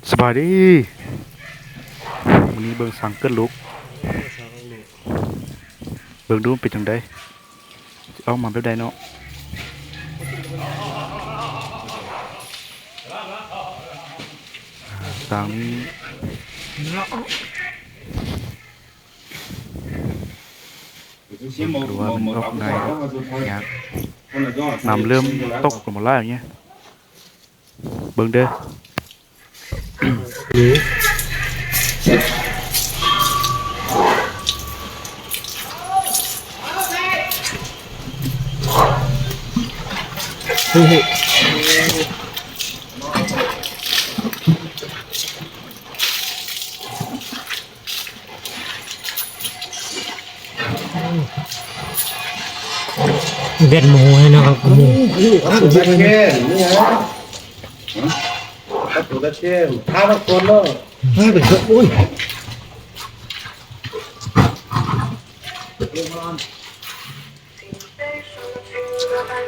ສະບາຍດີ ມື້ນີ້ເບິ່ງຊ້າງເກີດລູກ ເບິ່ງດູມັນເປັນຈັ່ງໃດ ຊິອອກມາແບບໃດເນາະ. ຊ້າງນີ້ ຫຼືວ່າມັນອອກງ່າຍຍາກ ນ້ຳເລີ່ມຕົກລົງມາຫຼາຍແລ້ວນີ້ ເບິ່ງເດີ. ແວ່ນໝູໃຫ້ນະຄັບ ໝູ ປະຕູຕາແຄນ ປະຕູຕາແຄນ ພາມາກ່ອນເນາະ ພາໄປເຖາະ ໂອ້ຍ.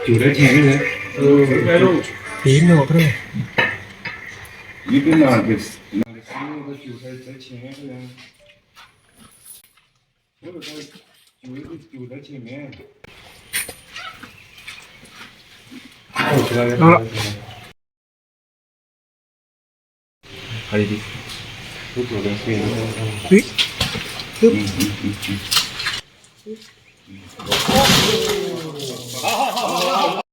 ຢູ່ໄດ້ແຂງເລີຍ ເອີ ປີນອອກເລີຍ ຢູ່ໄດ້ແຂງເລີຍ ເອີ ຢູ່ໄດ້ແຂງເລີຍ ເອົາລະ. ເອົາດີໆ ຮຶບ.